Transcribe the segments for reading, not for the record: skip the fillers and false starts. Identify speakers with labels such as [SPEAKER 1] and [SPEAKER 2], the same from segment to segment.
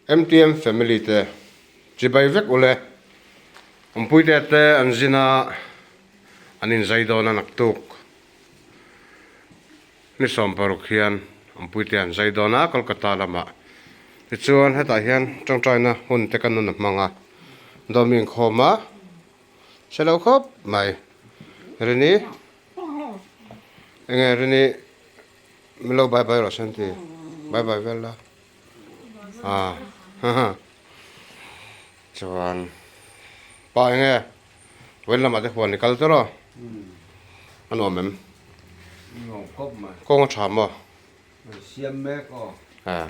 [SPEAKER 1] MTM family te chibai vek ule awmpuite te an zin a an inzai dawn a naktuk ni 16 hian awmpuite an zai dawn a Kolkata lamah tichuan hetah hian tawngtaina hun te ka nun a hmang a dawm inkhawm a hre lo khawp mai Rini enge Rini min lo bye bye rawh se an ti bye bye vel la. Ah haha chuan pa enge vawiin lamah te huan i kal tawh a a nuam em
[SPEAKER 2] nuam khawp mai
[SPEAKER 1] kawng a tha maw
[SPEAKER 2] siam mek aw
[SPEAKER 1] ah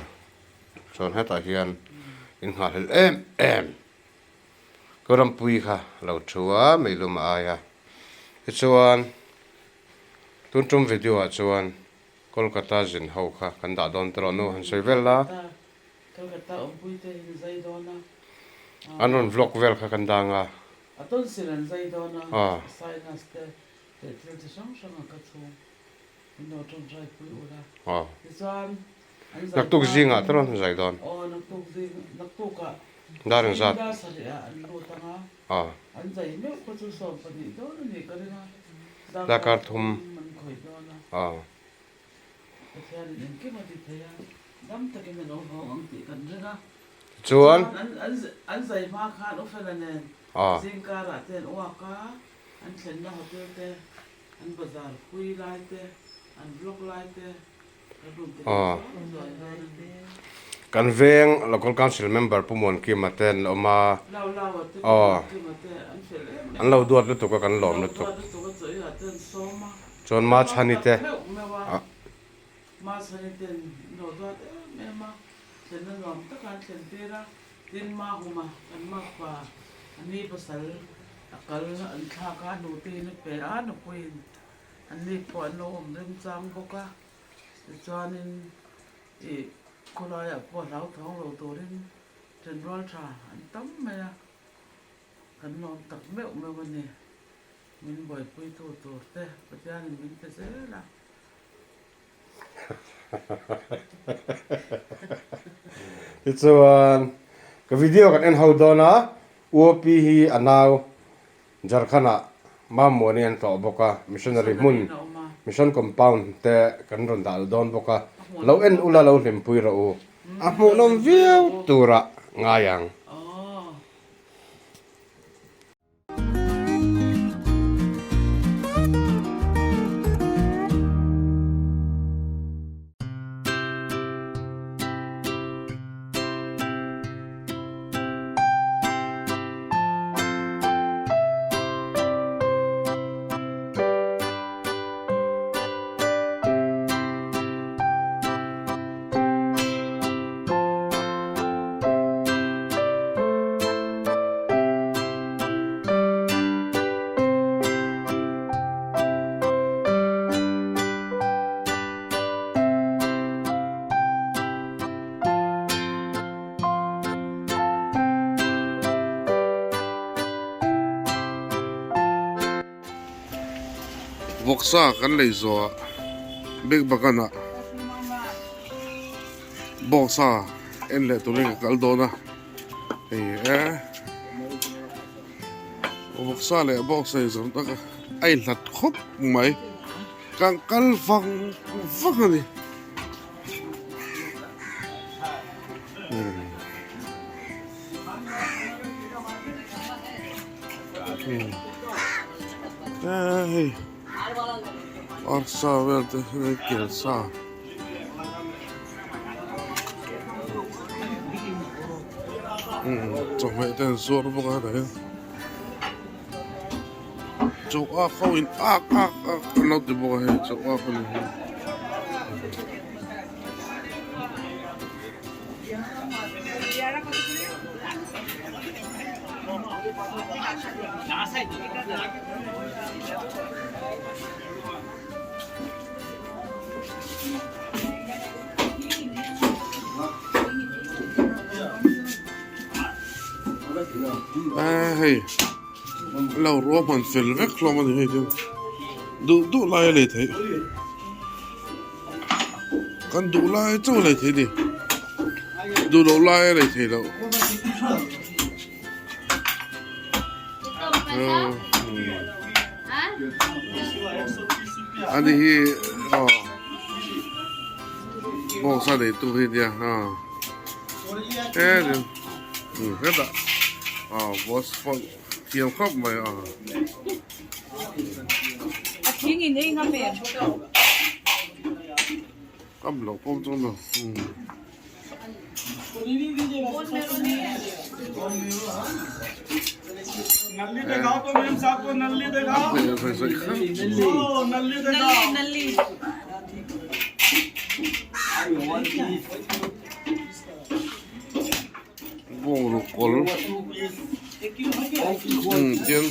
[SPEAKER 1] chuan hetah hian in nghahhlelh em em ka rampui kha a lo thu a meilum a ai a tichuan tun tum video ah chuan. Kolkata zin ho kha kan dah dawn tawh nu han sawi vel la.
[SPEAKER 3] Kolkata awmpui te in zai dawn a.
[SPEAKER 1] An rawn vlog vel kha kan dang a.
[SPEAKER 3] A tonsil an zai dawn a, sinus te leh thil chi hrang hrang a ka chhung in lo tawngtai pui ula. Tichuan an zai
[SPEAKER 1] Naktuk zingah te rawn zai dawn.
[SPEAKER 3] Aw naktuk zing naktukah
[SPEAKER 1] Dar engzat?
[SPEAKER 3] Zing dar sarih ah an lut ang a. An zai meuh khaw chu 12 dawn a nih ka ring a.
[SPEAKER 1] Darkar thum
[SPEAKER 3] an khawih dawn a.
[SPEAKER 1] Aw.
[SPEAKER 3] Pathianin engkim a ti thei a, dam takin a lo hawng ang tih kan ring a.
[SPEAKER 1] Chuan.
[SPEAKER 3] Chuan an zai hma khan Ufela nen zingkarah te an uak a, an thlenna hotel te, an bazar pui lai te, an vlog lai te kan rawn ti leh zuai zuai dawn a ni.
[SPEAKER 1] Kan veng Local Council member Pu Muankima te an la awm a.
[SPEAKER 3] Lau lau a te Pu Muankima te an fel em em a.
[SPEAKER 1] An lo duat lutuk a kan lawm lutuk.
[SPEAKER 3] An lo duat lutuk a chaw iah te an sawm a.
[SPEAKER 1] Chuan Machhani te
[SPEAKER 3] a. Machhani ten an lo duat em em a, thlenna nuam taka an thlen tir a, tin Mahuma kan makpa a ni pasal a kal an thlak a, hnutein a pe a, nupuiin an ni pawh an lo awm remchang bawk a, tichuanin ih khawlaiah pawh hlauthawng lo turin ṭhenrual ṭha an tam mai a, kan lawm tak meuh meuh a ni. Min buaipuitu tur te Pathianin min pe zel a.
[SPEAKER 1] Tichuan ka video kan en ho dawn a, UOP hi a nau Jharkhand-ah Mammuani an tlawh bawk a, missionary hmun, mission compound te kan rawn dah dawn bawk a, lo en ula lo hlimpui rawh u, a hmuhnawm viau turah ngai ang.
[SPEAKER 4] Vawksa kan lei zawh ah big bagan ah bawngsa en leh turin ka kal dawn a hei e vawksa leh bawngsa in zawm tak a a inhlat khawp mai kan kal vang vang a ni. Hei arsa vel te hi kelsa chawhmeh te an zuar bawk a hetah hian chaw ak ho in ak ak ak an lo ti bawk a hei chaw ak a ni hi. Hei lo ruahman fel vek hlawm a ni hei chu duh duh lai a lei theih. Kan duh lai chauh a lei thei a ni. Duh loh lai a lei thei loh. Ani hi aw bawngsa neitu hi nia aw hetin hetah aw boss pawh thiam khawp mai aw. Kam loh pawm chuan lo. Bawng ruk kawl tian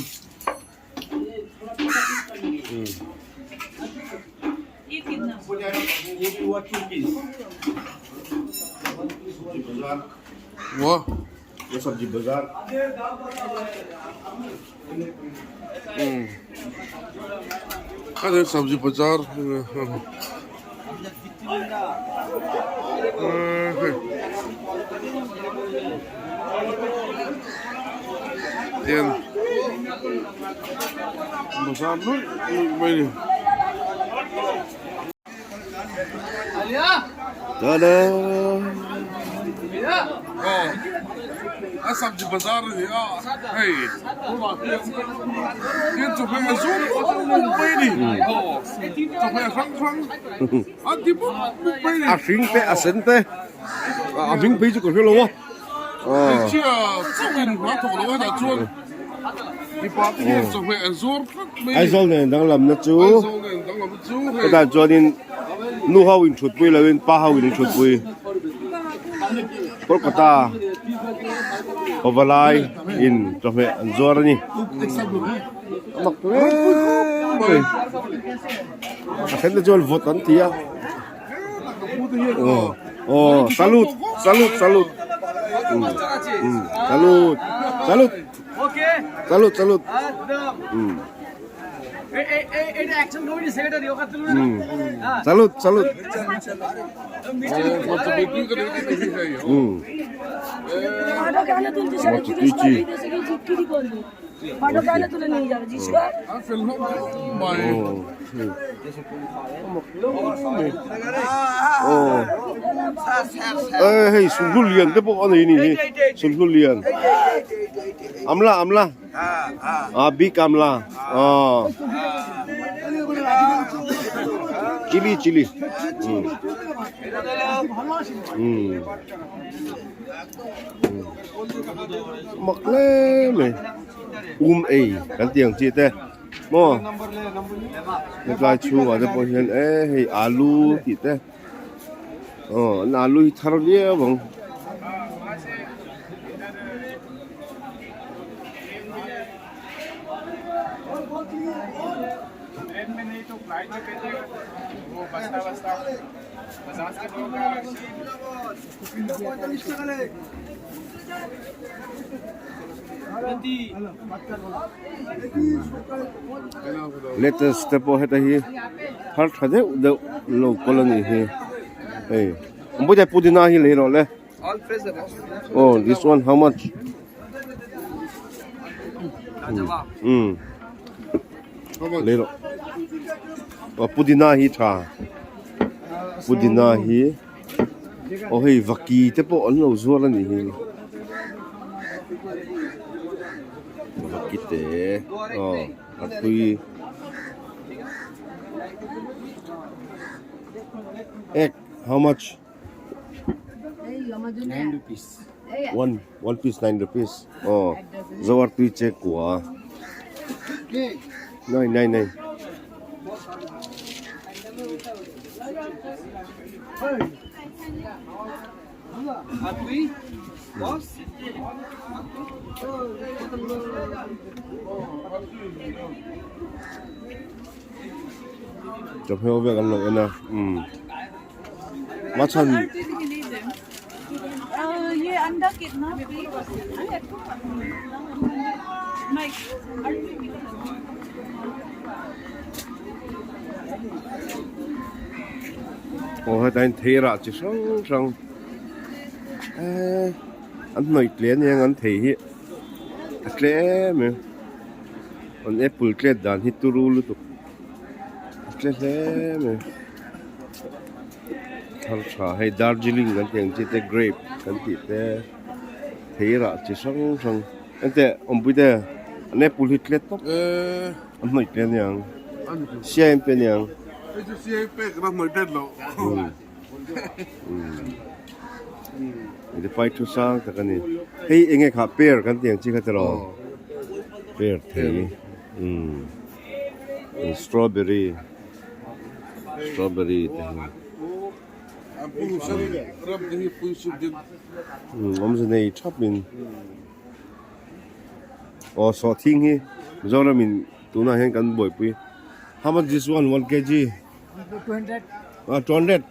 [SPEAKER 4] Sabzi bazar tian bazar luih luih mai a ni. A sabzi bazar a ni a hei tian chawhmeh a zum mup mai a ni chawhmeh a hrang hrang a ti mup mup mai a ni.
[SPEAKER 1] A hring te a sen te a hming phei chu ka hre lo a.
[SPEAKER 4] Hmeichhia chauhin hna thawk lo a hetah chuan mipa te hian chawhmeh an zuar tlat mai a ni.
[SPEAKER 1] Aizawl nen danglamna chu
[SPEAKER 4] Aizawl nen danglamna chu hei.
[SPEAKER 1] Hetah chuanin nu ho in thutpui loin pa ho in an thutpui. Kolkata Pavalai in chawhmeh an zuar a ni. A mak hle mai. A then te chuan vawt an ti a. Aw salute salute salute salute salute salute salute salute salute Ê hei sulhnu lian te pawh a nei a ni hi sulhnu lian amla amla a big amla aw chilli chilli um mak hle mai um ei kan tih ang chi te maw hetlai chhungah te pawh hian e hei alu tih te aw an alu hi thar viau ang. Lettuce te pawh heta hi thar tha deuh deuh lo kawl a nih hi hei Ambuja pudina hi lei rawh le oh this one how much um lei rawh aw pudina hi tha pudina hi. Aw hei vaki te pawh an lo zuar a nih hi vaki te aw a tui egg how much one one piece nine rupees aw zoar tui che kua nine nine nine. Chawhmeh vel an lo en a umm machhan Aw hetah hian thei rah chi hrang hrang.
[SPEAKER 4] Eee an hnawih tle aniang an thei hi a tlem em an apple tlet dan hi turu lutuk a tle hle mai thar tha hei darjeeling kan tih ang chi te grape kan tih te thei rah chi hrang hrang enteh awmpui te an apple hi tlet tawp an hnawih tle aniang siai an pe aniang. Hei pai thu sang tak a ni hei eng nge kha pear kan tih ang chi kha tiraw pear thei umm strawberry strawberry te hi umm awmze nei thap in aw sawhthing hi Mizoram in tunah hian kan buaipui how much this one 1 kg. Ah 200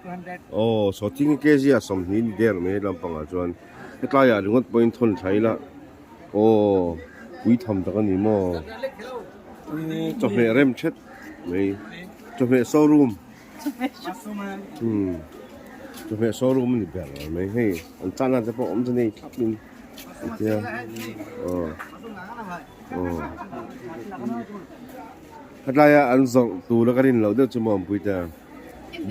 [SPEAKER 4] aw sawhthing kg ah 20 ni der mai lampangah chuan hetlai ah ringawt pawhin thawn tha ila aw pui tham tak a ni maw chawhmeh rem thet mai chawhmeh showroom umm chawhmeh showroom a ni ber mai hei an chana te pawh awm chu nei thlap in tia aw aw. Helaia an zawrh tur a ka rin loh deuh chu Muanpui te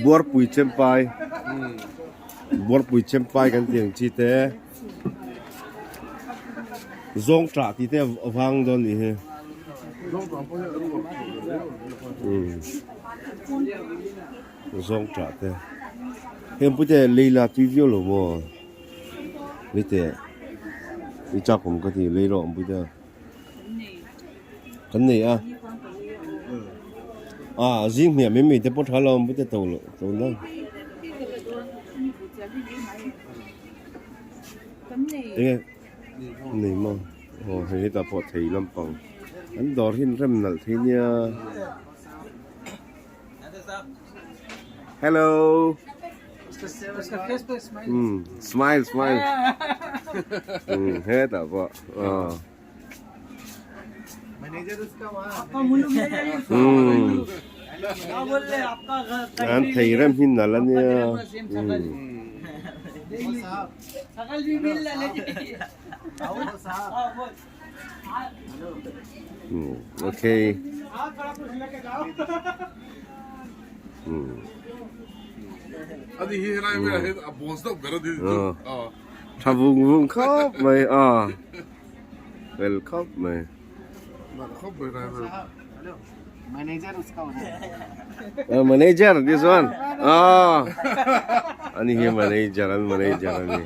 [SPEAKER 4] Buarpui Chempai Buarpui Chempai kan tih ang chi te Zawng ṭah tih te a vang dawn nih hi Zawng ṭah te heng pui te lei la tui viau lo maw lei te i chak awm ka ti lei rawh awmpui te. Kan nei a ah zing hmiah mai mai te pawh tha lo ang pute to loh to lo enge nei maw aw hei hetah pawh thei lampang an dawr hi an rem nalh thei nia hello umm smile smile umm hetah pawh aw. An thei rem hi nalh a nia umm okay tha vung vung khawp mai a. Fel khawp mai. Manager this one. Ah. Ani hi manager an manager ani.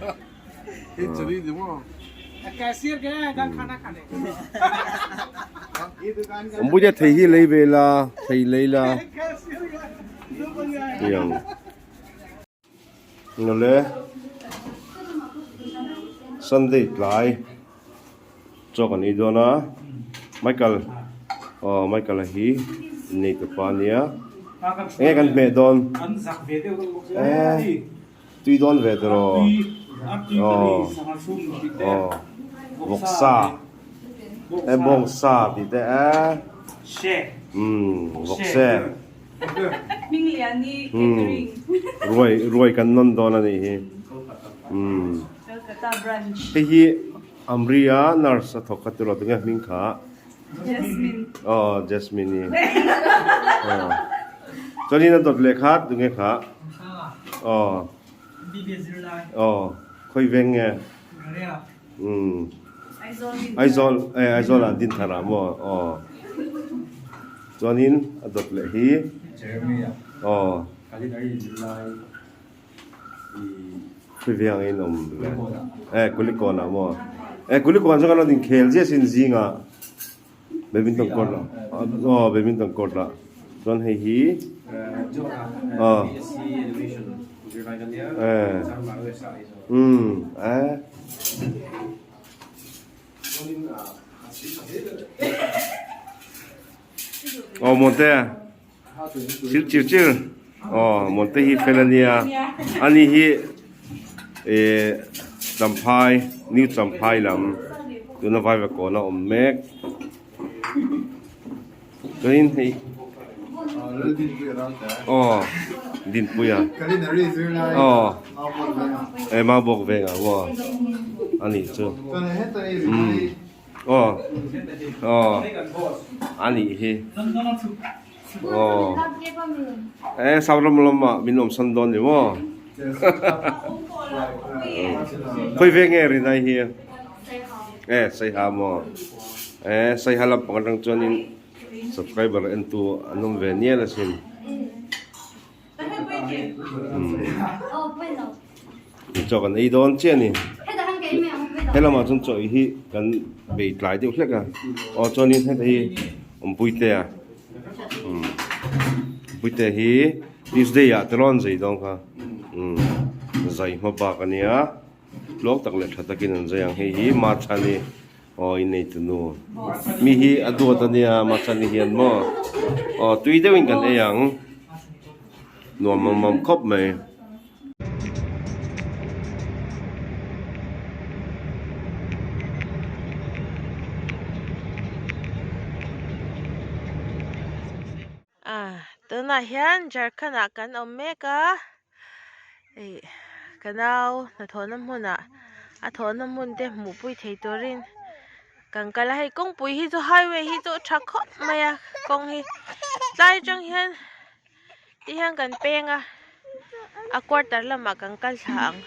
[SPEAKER 4] Ambuja thei hi lei ve la, thei lei la. Tiang. Awle Sunday tlai chaw kan ei dawn a Michael aw Michael a hi innei tawpa a nia enge kan hmeh dawn eh tui dawn ve tawh aw aw vawksa eh bawngsa tih te eh umm vawkse. Ruai ruai kan nawn dawn a nih hi umm hei hi Amri-a nurse a thawk kha tiraw tunge hming kha aw Jasmine-i aw chuanin a dawt leh kha tunge kha aw aw khawi veng nge umm Aizawl eh Aizawl ah Dinthar ah maw aw. Chuanin a dawt leh hi aw Hriviangin awm leh eh Kulikawn ah maw eh Kulikawn chu kan rawn inkhel ziah sin zingah badminton court ah aw badminton court ah chuan hei hi aw eh umm eh. Aw Mawte thil chir chir aw Mawte hi fel a nia ani hi eh Champhai New Champhai lam tuna Vaivakawn a awm mek chuanin hei aw. Dinpuia aw e Maubawk vengah maw a nih chu umm aw aw a nih hi aw e Sauram lamah min awmsan dawn ni maw khawi veng nge Rinai hi e Saiha maw e Saiha lampang atang chuanin. Subscriber en tu an awm ve nial asin. Chaw kan ei dawn chiah a ni. He lamah chuan chaw ei hi kan bei tlai deuh hlek a. Aw chuanin heta hi Awmpuitea Awmpuitea hi Tuesday ah te rawn zai dawn kha. Zai hma bak a nia. Tluang tak leh tha takin an zai ang. Hei hi Machhani. Aw i nei tunu. Mi hi a duat a nia Machhani hian maw. Aw tui deuhin kan ei ang. Nuam mam mam khawp mai.
[SPEAKER 5] Ah tunah hian Jharkhand ah kan awm mek a ih ka nau hnathawhna hmunah a thawhna hmun te hmuh pui thei turin kan kal a hei kawngpui hi chu highway hi chu a tha khawp mai a kawng hi tlai atang hian ti hian kan peng a a quarter lamah kan kal thla ang.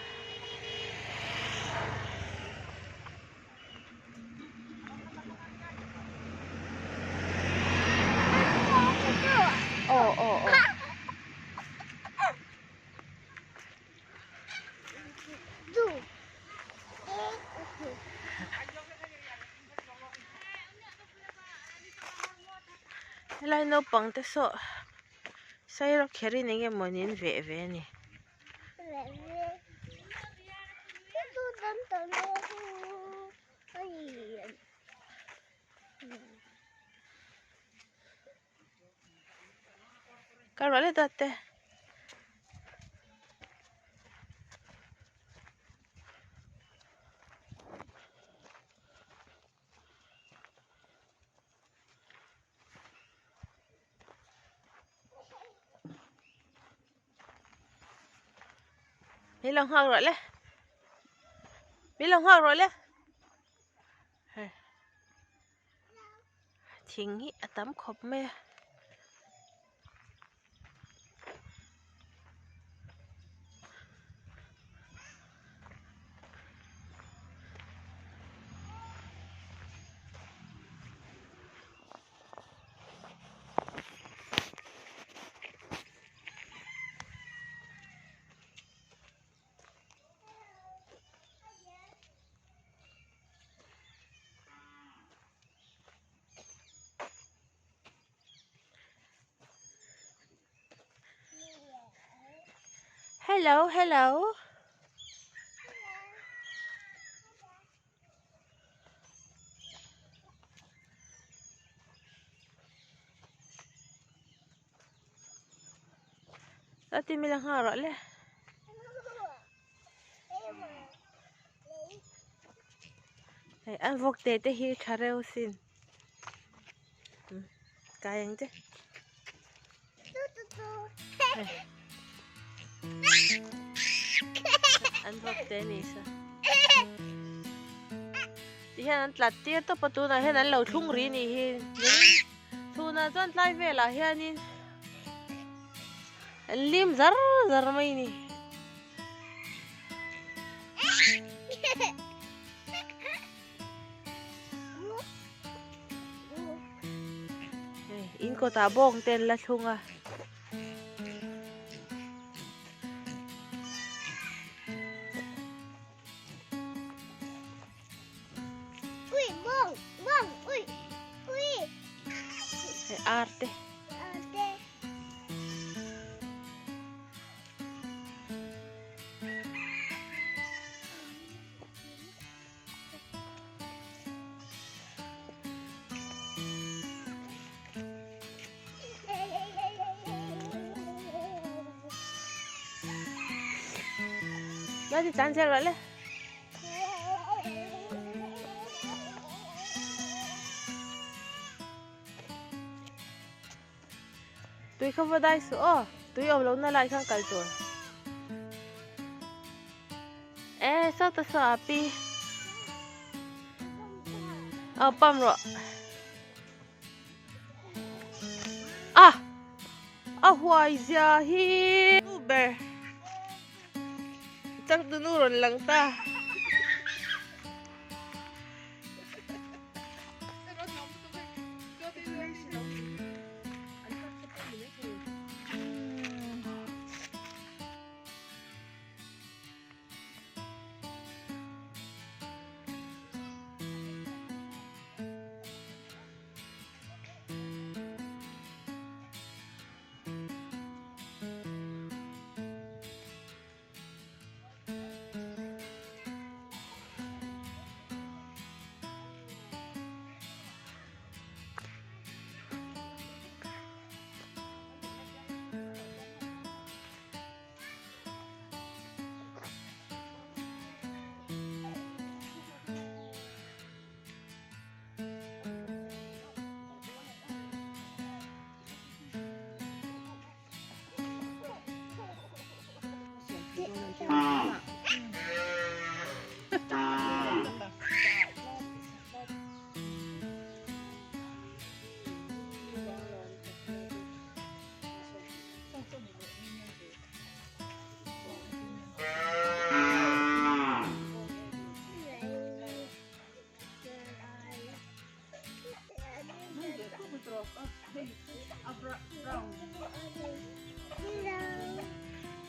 [SPEAKER 5] Helai naupang te saw sairo kherin eng emawni an veh ve a ni. Ka ruah leh dat te. Mi lo nghak rawh le mi lo nghak rawh le thing hi a tam khawp mai a. Hello, hello. Ati mi lang hara le. Hei an vawk te te hi tha reuh sin. Kai ang che. An vawk te ni sa. Ti hian an tlat tir tawp a tunah hian an lo thlung ri ni hi. Chhunah chuan tlai velah hianin an lim zar zar mai ni. In kawtah bawng te an la thlung a. Hei ar te. Nó thì chán zel rawh le. Tui kha va dai suh aw. Tui awm lohna lai khan kal tur. E sawta saw a pi. Aw pam rawh. A a huai zia hi nu ber changtu nu rawn lang ta.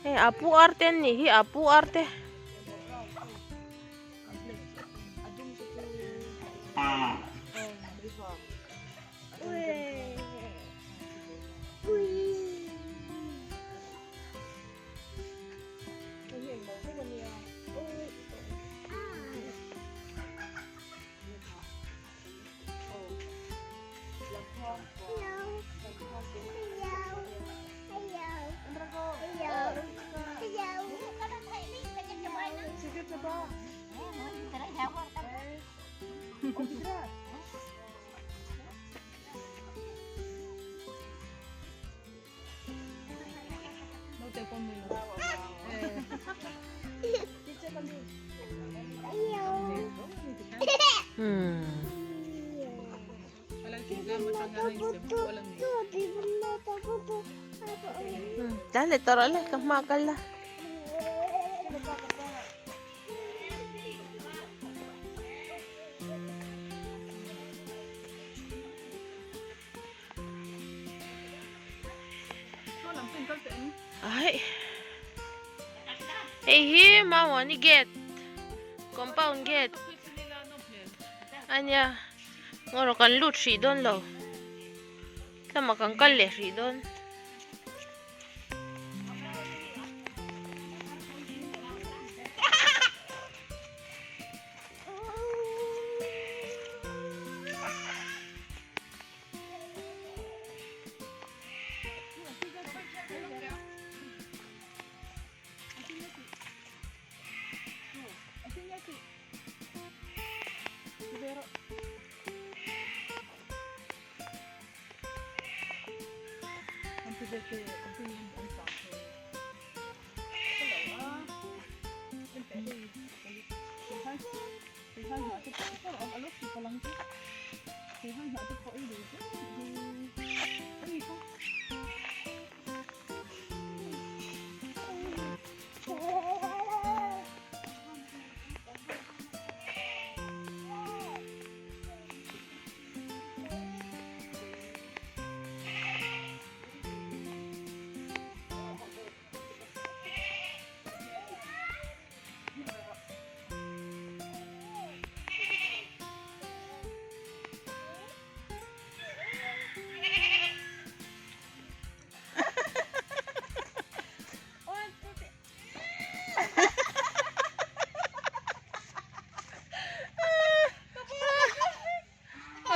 [SPEAKER 5] Hei a pu ar te an nih hi a pu ar te. Tlan leh tawh rawh le ka hma kal la. Ai. Hei hi Mawani gate compound gate ania ngaw kan lut hrih dawn lo tlama kan kal leh hrih dawn.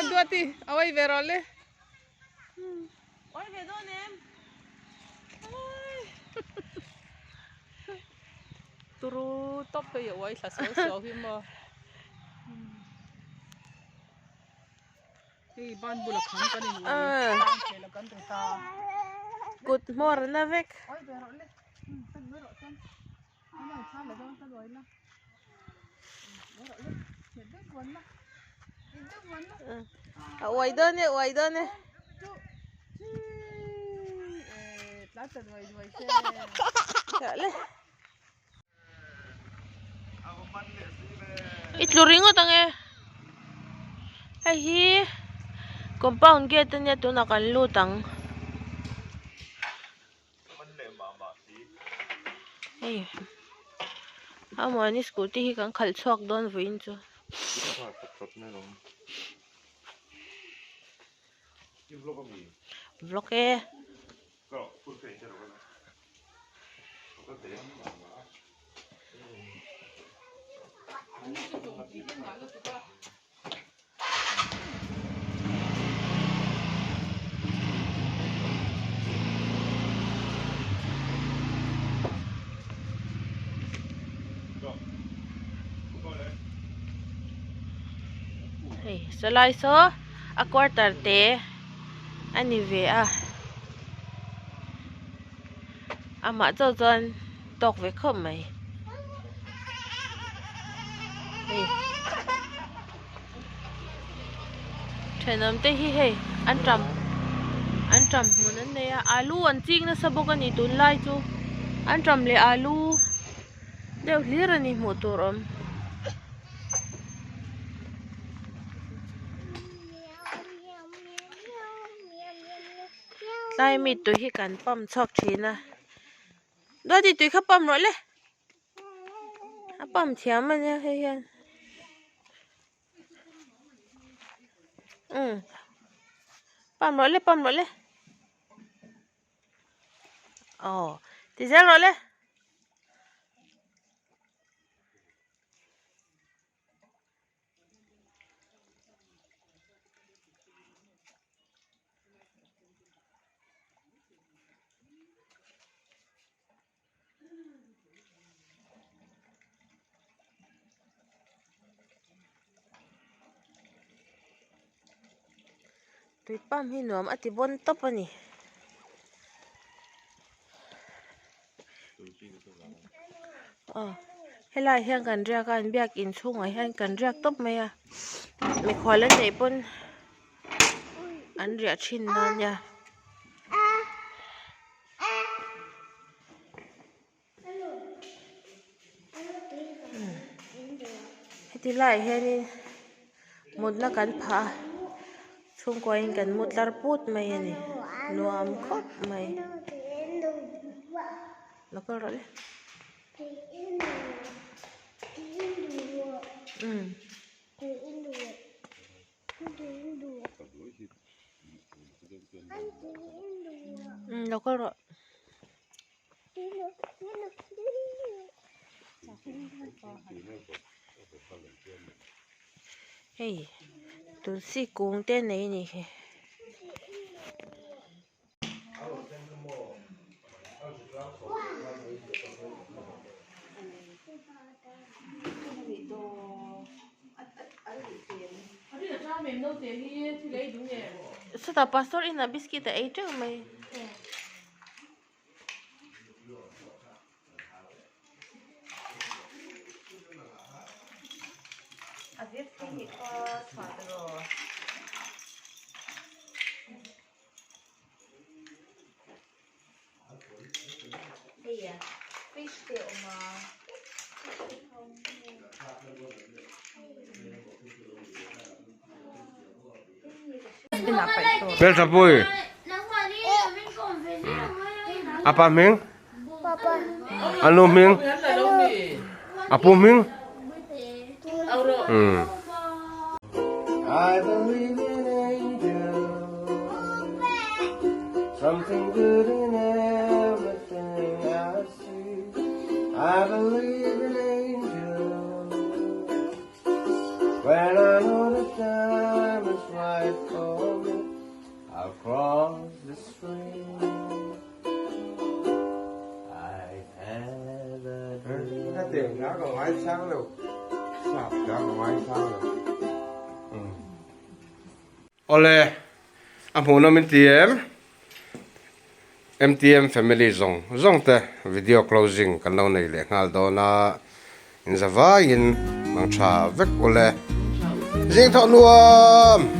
[SPEAKER 6] A duati a awih ve rawh le.
[SPEAKER 5] Awih ve dawn em?
[SPEAKER 6] Turu tawp hei a uai thla suau suau hi maw. Hei ban bula kham kan in uai. Kan ri ta.
[SPEAKER 5] Kut hmawr na vek. A uai dawn e uai dawn e. Le. I tlu ringawt ang e. Hei hi compound gate ania tunah kan lut ang. Hei amawni scooty hi kan khalh chhuak dawn vawiin chu. Vlog e. Hei sawlai saw a quarter te a ni ve a amah chauh chuan tawk ve khawp mai hei thenawm te hi hei an tam an tam hmun an nei a alu an ching nasa bawk a ni tunlai chu an tam leh alu deuh hlir a ni hmuh tur awm. Tlai mi tui hi kan pump chhuak thin a Duati tui kha pump rawh le a pump thiam a nia hei hian umm pump rawh le pump rawh le aw ti zel rawh le. Tui pump hi nuam a ti bawn tawp a ni. Aw helaiah hian kan riak a an biakin chhungah hian kan riak tawp mai a mikhual an neih pawn an riah thin dawn nia. Heti laiah hianin mutna kan phah a chhungkuain kan mu tlar put mai a ni nuam khawp mai lo kal rawh le umm. Umm lo kal rawh. Hei tulsi kung te nei a nih hi. Sawtah pastor inah biscuit a ei teuh mai.
[SPEAKER 1] Hmeltha pui a pa hming a nu hming a pu hming umm. I believe in angels Something good in everything I see I believe in angels When I know the time is right for me I'll cross the stream I have a dream Awle, a hmuhnawm in ti em? MTM family zawng zawng te video closing kan lo nei leh nghal dawn a, in zavaiin mang tha vek ule. Zing thawh nuam!